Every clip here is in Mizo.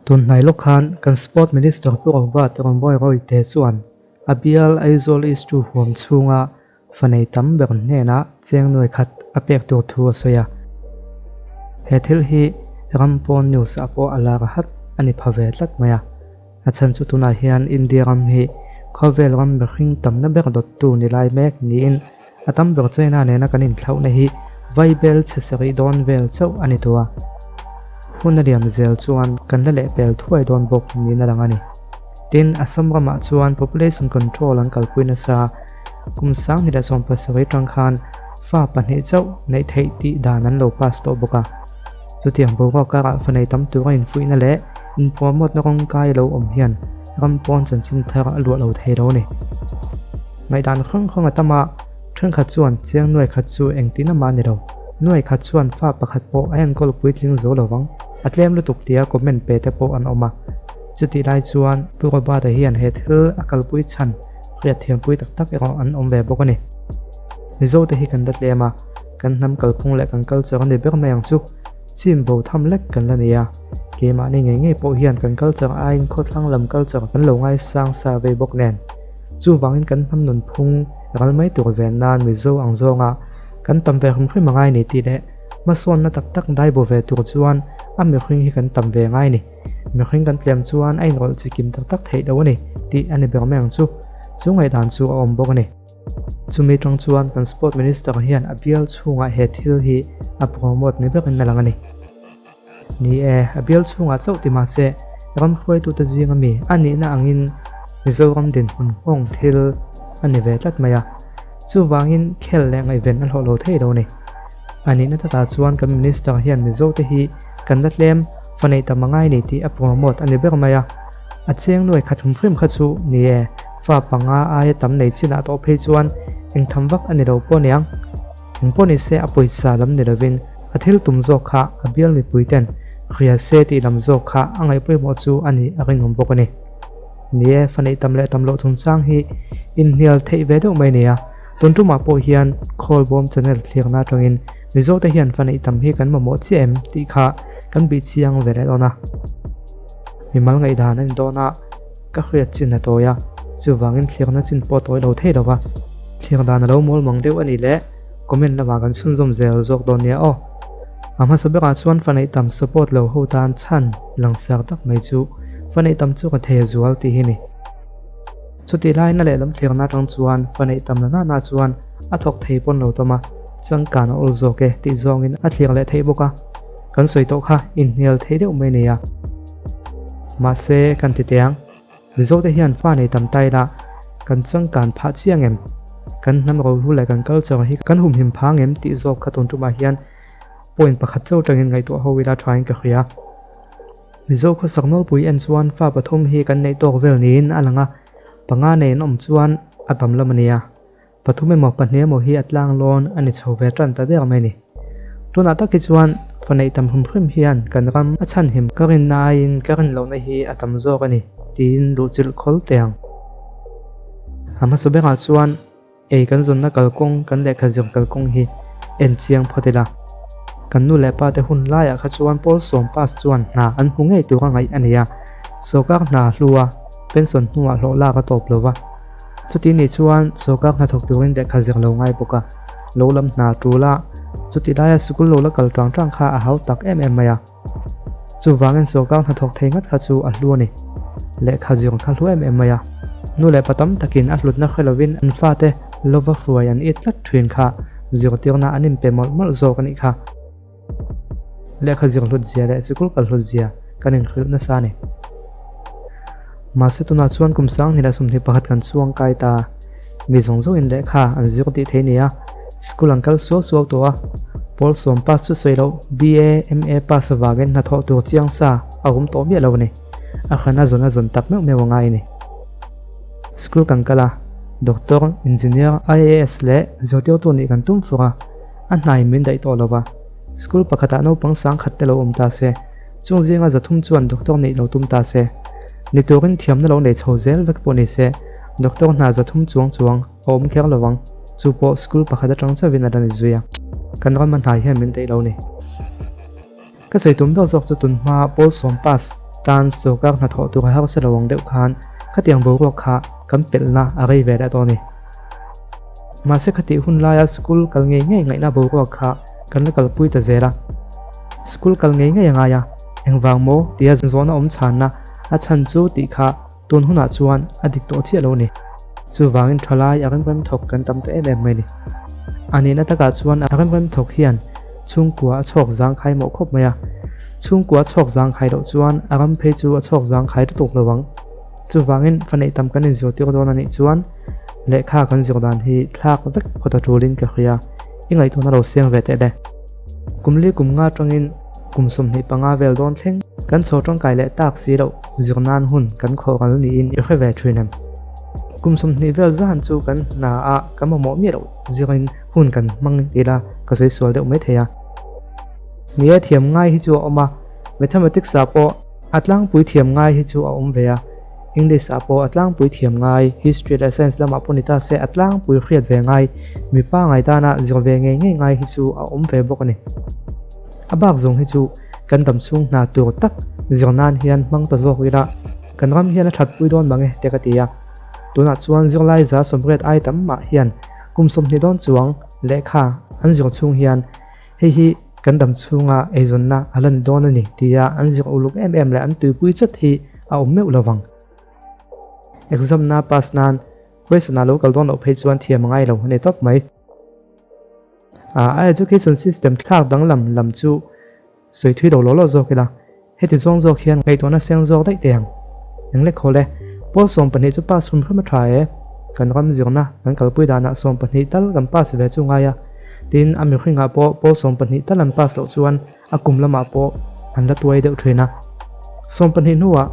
Tun hnai lawk khan kan Sport Minister Pu Robert Romboy Royte chuan a bial Aizawl East chu huam chhunga fanei tam ber hnenah cheng nuai khat a pek tur thu a sawi a. He thil hi ram pawn news ah pawh a lar hat a ni pha ve tlat mai a. A chhan chu tunah hian India ram hi khawvel ram mihring tamna ber dawttu ni lai mek niin a tam ber China nena kan inthlauhna hi vaibel chhe sarih dawn vel chauh a ni tawh a. Hun a liam zel chuan kan la lehpel thuai dawn bawk niin a lang a ni. Tin, Assam ramah chuan population control an kalpui nasa kum 2017 atang khan fa pahnih chauh neih theih tih dan an lo pass tawh bawk a. Chutiang boruak karah fa nei tam tura infuihna leh inpromote-na rawngkai lo awm hian ram pawn chanchin thar a luah lo thei lo a ni. Ngaihdan hrang hrang a tam a, thenkhat chuan chiang nuai khat chu engtin amah a ni lo. Nuai khat chuan fa pakhat pawh a enkawl puitling zo lo vang, a tlem lutuk tia comment pe te pawh an awm a. Chutih lai chuan Pu Robert-a hian he thil a kalpui chhan hriatthiampui tak tak erawh an awm ve bawk a ni. Mizote hi kan la tlem a. Kan hnam kalphung leh kan culture a ni ber mai ang chu. Chim bo tham lek kan la nei a, keimahni ngei ngei pawh hian kan culture aiin khawthlang lam culture kan lo ngaisang sa vei bawk nen. Chuvangin kan hnam nunphung ral mai tur ven nan Mizo ang zawnga kan tam ve hrim hrim a ngai ni tih leh hmasawnna tak tak dai bo ve tur chuan a mihring hi kan tam ve ngai ni. Mihring kan tlem chuan a inrawlh chi kim tak tak theih lo a ni tih a ni ber mai ang chu. Chu ngaihdan chu a awm bawk a ni. Chumi tang chuan kan Sport Minister hian a bial chhungah he thil hi a promote ni berin a lang a ni. Ni e, a bial chhungah chauh ti mahse ram hruaitute zinga mi a nihna angin Mizoram dinhmun nghawng thil a ni ve tlat mai a. Chuvangin khel leh ngaihven a hlawh lo thei lo a ni. A nihna takah chuan kan Minister hian Mizote hi kan la tlem fa neih tam a ngai ni tih a promote a ni ber mai a. A cheng nuai khat hrim hrim kha chu ni e, fa panga aia tam nei chinah tawh phei chuan eng tham vak a ni lo pawh niang. Eng pawh ni se a pawisa lam ni lovin a thil tum zawk kha a bial mipui ten ria se tih lam zawk kha a ngaih pawimawh chu a nih a rinawm bawk a ni. Ni e, fa neih tam leh tam loh chungchang hi inhnial theih ve deuh mai nia. Tun tumah pawh hian Khawlbawm channel thlirna atangin Mizote hian fa neih tam hi kan mamawh chiah em tih kha kan bih chiang ve leh dawn a. Mimal ngaihdan a ni dawn a, ka hriat chin a tawi a, chuvangin thlirna chin pawh a tawi lo thei lo va. Thlir dan a lo mawl mang deuh a nih leh comment lamah kan chhunzawm zel zawk dawn nia aw. A hmasa berah chuan fa neih tam support lo ho tan chhan langsar tak mai chu fa neih tam chu ka thei a zual tih hi ni. Chutih laina lehlam thlirna atang chuan fa neih tam la nana chuan a thawk thei pawn lo tam a, changkan a awl zawk e tih zawngin a thlir leh theih bawk a. Kan sawi tawh kha inhnial thei deuh mai nia. Mahse kan ti teh ang, Mizote hian fa nei tam ta ila kan changkan phah chiang em? Kan hnam rohlu leh kan culture hi kan humhim phang em tih zawk kha tun tumah hian point pakhat chauh atangin ngaihtuah ho ila thain ka hria. Mizo khawsak nawlpui en chuan fa pathum hi kan neih tawk vel niin a lang a, panga nei an awm chuan a tam lam a nia. Pathum emaw pahnih emaw hi a tlang lawn a ni chho ve tan ta der mai a ni. Tunah tak hi chuan fa neih tam hrim hrim hian kan ram a chhanhim ka rinna aiin ka rin lohna hi a tam zawk a ni tiin luhchilh khawl teh ang. A hmasa berah chuan ei kan zawnna kalkawng kan lehkha zir kalkawng hi en chiang phawt ila. Kan nu leh pa te hun laiah kha chuan pawl sawm pass chuan hna an hmu ngei tura ngaih a ni a, sawrkar hna hlua pension hnuah hlawh lak a tawp lo va. Chuti nih chuan sawrkar hnathawk turin lehkha zir lo ngai bawk a, lo lam hna tul a, chuti laia sikul lo la kal tang tang kha a hau tak em em mai a. Chuvangin sawrkar hnathawk thei ngat kha chu a hlu a ni. Lehkha zir kha hlu em em mai a. Nu leh pa tam takin a hlutna hre lovin an fate lova hruai an it tlat thin kha zirtirna an inpe mawlh mawlh zawk a nih kha. Lehkha zir hlut zia leh sikul kal hlut zia kan inhrilh nasa a ni. Mahse tunah chuan kum 2021 kan chuang kai ta. Mi zawng zawngin lehkha an zir tih thei nia. School an kal suau suau tawh a. Pawl sawm pass chu sawi loh BA, MA pass avangin hnathawh tur chiang sa a awm tawh miah lo a ni. A hran a zawn a zawn tak meuh meuh a ngai a ni. School kan kal a, Doctor, Engineer, IAS leh zirtirtu nih kan tum fur a. A hnai min daih tawh lo va, school pakhatah naupang sangkhat te lo awm ta se, chung zinga zathum chuan doctor neih lo tum ta se, ni turin thiamna lo nei chho zel vek pawh ni se, doctor hna zathum chuang chuang a awm kher lo vang, chu pawh school pakhat atang chauhin a la ni zui a, kan ram a hnai hian min daih lo ni. Ka sawi tum ber zawk chu tunhma pawl sawm pass. tan sawrkar hnathawh tur a harsa lo ang deuh khan khatiang boruak kha kan pelhna a rei ve leh tawh a ni. Mahse khatih hun laia school kal ngei ngei ngaihna boruak kha kan la kalpui ta zel a. School kal ngei ngei a ngai a, engvang maw tia zawhna awm chhanna a chhan chu tih kha tun hunah chuan a dik tawh chiah lo a ni. Chuvangin thalai a remrem thawk kan tam ta em em mai a ni. A nihna takah chuan a remrem thawk hian chhungkua a chhawk zangkhai mawh khawp mai a. Chhungkua a chhawk zangkhai loh chuan a ram phei chu a chhawk zangkhai lutuk lo ang. Chuvangin fa neih tam kan inzirtir dawn a nih chuan lehkha kan zir dan hi thlak vek phawt a tulin ka hria. I ngaihtuahna lo siam ve teh le. Kum li kum nga atangin kum 25 vel dawn thleng kan chho tangkai leh tak si loh zir nan hun kan khawh ral niin i hre ve thin em? Kum 20 vel zan chu kan hna ah kan mamawh miah loh zirin hun kan hmang ila ka sawi sual deuh mai thei a. Ni e thiam ngai hi chu a awm a, Mathematics ah pawh a tlangpui thiam ngai hi chu a awm ve a, English ah pawh a tlangpui thiam ngai, History leh Science lamah pawh ni ta se a tlangpui hriat ve ngai, mipa ngai tana zir ve ngei ngei ngai hi chu a awm ve bawk a ni. A bak zawng hi chu kan dam chhung hna tur tak zir nan hian hmang ta zawk ila kan ram hian a thatpui dawn mang e te ka ti a. Tunah chuan zirlai 80% ai tam mah hian kum 20 dawn chuang lehkha an zir chhung hian hei hi kan dam chhunga eizawnna a lan dawn a ni tia an zir uluk em em leh an tuipui chat hi a awm meuh lo vang. Exam na pass nan question ah lo kal dawn loh phei chuan thiam a ngai lo a ni tawp mai. A education system thlak danglam lam chu sawi thui lo law law zawk ila heti zawng zawk hian ngaihtuahna seng zawk daih teh ang. Eng lekhaw le, pawl 12 chu pass hrum hrum a tha e, kan ram zirna kan kalpui danah 12 tal kan pass ve chu ngai a, tin a mihringah pawh pawl 12 tal an pass loh chuan a kum lamah pawh an la tuai deuh thin a. 12 hnuah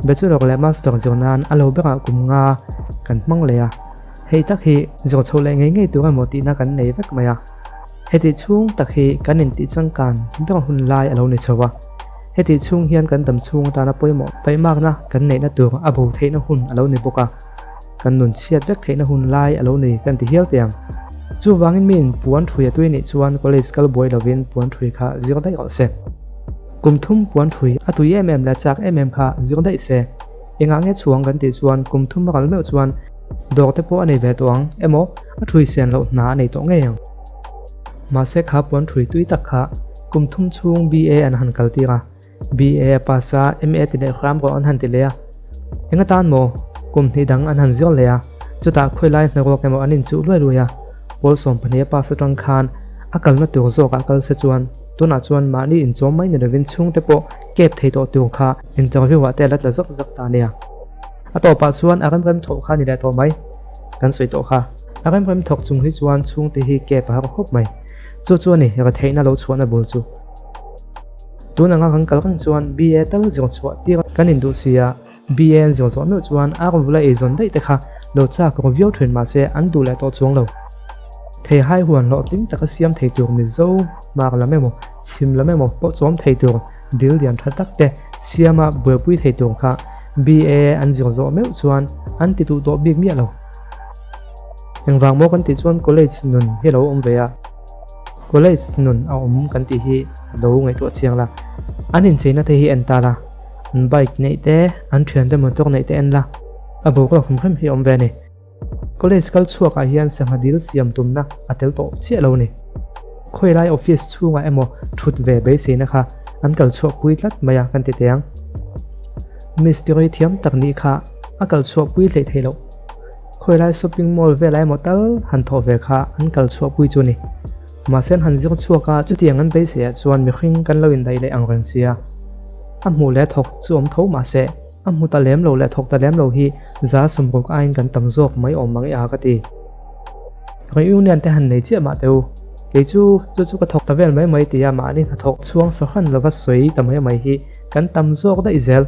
Bachelor leh Master zir nan a lo berah kum nga kan hmang leh a, hei tak hi zir chhoh leh ngei ngei tur emaw tihna kan nei vek mai a. Heti chhung tak hi kan intih changkan ber hun lai a lo ni chho a. Heti chhung hian kan dam chhung atana pawimawh taihmakna kan neihna tur a bo theihna hun a lo ni bawk a. Kan nun chhiat vek theihna hun lai a lo ni kan ti hial teh ang. Chuvangin miin puan thui a tui nih chuan college kal buai lovin puan thui kha zir daih rawh se. Kum thum puan thui a tui em em leh chak em em kha zir daih se. Engah nge chhuang kan tih chuan kum thum a kal meuh chuan dawr te pawh a nei ve tawh ang emaw a thui sen loh hna a nei tawh ngei ang. Mahse kha puan thui tui tak kha kum thum chhung BA an han kal tir a, BA a pass a, MA ti leh hram rawh an han ti leh a. Eng atan maw? Kum hnih dang an han zir leh a, chutah khawilai hnaruak emaw an inchuh luai luai a, pawl 12 a pass atang khan a kalna tur zawkah kal se chuan tunah chuan mahni inchawm mai ni lovin chhungte pawh kep thei tawh tur kha interview ah te a la tla zak zak ta nia. A tawpah chuan a remrem thawh kha ni leh tawh mai. Kan sawi tawh kha. A remrem thawk chung hi chuan chhungte hi kep a har khawp mai. Chu chu a ni, retheihna lo chhuahna bul chu. Tun anga kan kal reng chuan BA tal zir chhuah tir kan induh si a, BA an zir zawh meuh chuan ar vula eizawn daih te kha lo chak ru viau thin mahse an duh leh tawh chuang lo. Theihai huan hlawhtling taka siam thei tur Mizo hmar lam emaw chhim lam emaw pawh chawm thei tur dil lian tha tak te siama buaipui thei tur kha BA an zir zawh meuh chuan an ti duh tawh bik miah lo. Engvang maw kan tih chuan college nun hi a lo awm ve a, college nun a awm kan tih hi lo ngaihtuah chiang la, an incheina te hi en ta la, an bike neih te, an thiante motor neih te en la, a boruak hrim hrim hi a awm ve a ni. College kal chhuak ah hian sangha dil siam tumna a tel tawh chiah lo a ni. Khawilai office chhungah emaw thut ve beiseina kha an kal chhuak pui tlat mai a kan ti teh ang. Mistiri thiam tak nih kha a kal chhuak pui hleih theih loh. Khawilai shopping mall velah emaw tal han thawh ve kha an kal chhuah pui chu a ni. Mahse an han zir chhuak a, chutiang an beisei ah chuan mihring kan lo indaih leh ang reng sia. A hmuh leh thawk chu awm tho mahse a hmu ta lem lo leh thawk ta lem lo hi 60% aiin kan tam zawk mai awm ang i a ka ti. Reunion te han nei chiah mah teh u. Kei chu chu chu ka thawk ta vel mai mai tia mahni hnathawk chhuang fahran lova sawi ta mai mai hi kan tam zawk daih zel.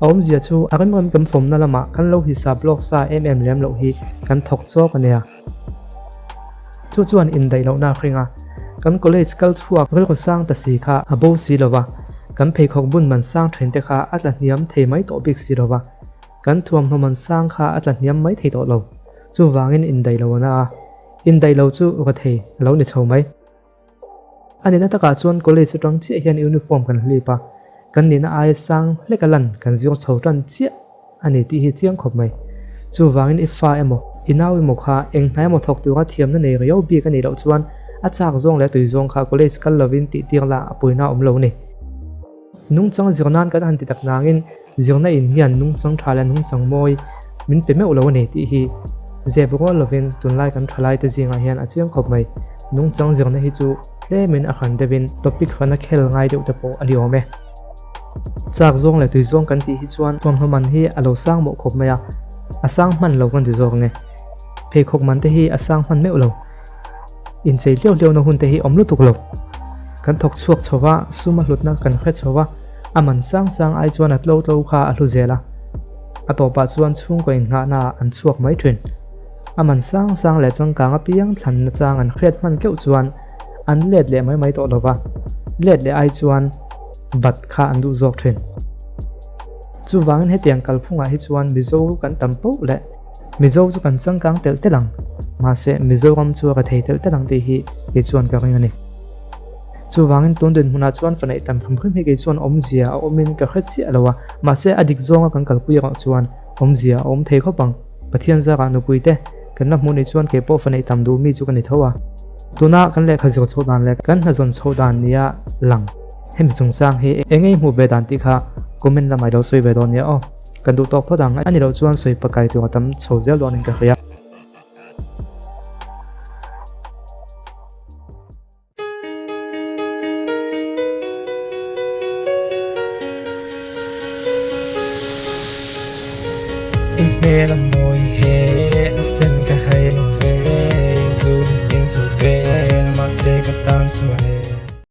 A awmzia chu a remrem kan fawmna lamah kan lo hisap lawk sa em em lem loh hi kan thawk chawk a nia. Chu chuan indaih lohna a hring a, kan college kal chhuak rilru sang ta si kha a bo si lo va, kan pheikhawk bun man sang thin te kha a tla hniam thei mai tawh bik si lo va, kan thuamhnaw man sang kha a tla hniam mai thei tawh lo. Chuvangin indaih lo a na a, indaih lo chu rethei a lo ni chho mai. A nihna takah chuan college atang chiah hian uniform kan hlip a. Kan nihna aia sang hlek a lan kan zir chho tan chiah a ni tih hi chiang khawp mai. Chuvangin i fa emaw, i nau emaw kha eng hnai emaw thawk tura thiamna nei riau bik a nih loh chuan a chak zawng leh tui zawng kha college kal lovin tih tir la a puina awm lo ni. Nungchang zir nan kan han ti tak nangin zirna in hian nungchang tha leh nungchang mawi min pe meuh lo a ni tih hi zep rual lovin tunlai kan thalaite zingah hian a chiang khawp mai. Nungchang zirna hi chu tlemin a hran deuhin topic hrana khel ngai deuh te pawh a ni awm e. Chak zawng leh tui zawng kan tih hi chuan thuamhnaw man hi a lo sang mawh khawp mai a, a sang hman lo kan ti zawk ang e. Pheikhawk man te hi a sang hman meuh lo. Inchei hliau hliau na hun te hi awm lutuk lo. Kan thawk chhuak chho va, sum a hlutna kan hre chho va, a man sang sang ai chuan a tlo tlo kha a hlu zel a. A tawpah chuan chhungkaw innghahna ah an chhuak mai thin. A man sang sang leh changkang apiang thlanna chang an hriat hman keuh chuan an let leh mai mai tawh lo va, let leh ai chuan bat kha an duh zawk thin. Chuvangin hetiang kalphungah hi chuan Mizo kan tam poh leh Mizo chu kan changkang telh telh ang, mahse Mizoram chu a ka thei telh telh ang tih hi kei chuan ka ring a ni. Chuvangin tun dinhmunah chuan fa neih tam hrim hrim hi kei chuan awmzia a awmin ka hre chiah lo a, mahse a dik zawnga kan kalpui erawh chuan awmzia a awm thei khawp ang. Pathian zarah nupui te kan la hmuh nih chuan kei pawh fa neih tam duh mi chu ka ni tho a. Tuna kan lehkha zir chhoh dan leh kan hna zawn chhoh dan nia lang hemi chungchang hi eng nge i hmuh ve dan tih kha comment lamah i lo sawi ve dawn nia aw. Kan duh tawk phawt ang, a ni loh chuan sawi pakai tur a tam chho zel dawnin ka hria. I hmel a mawi.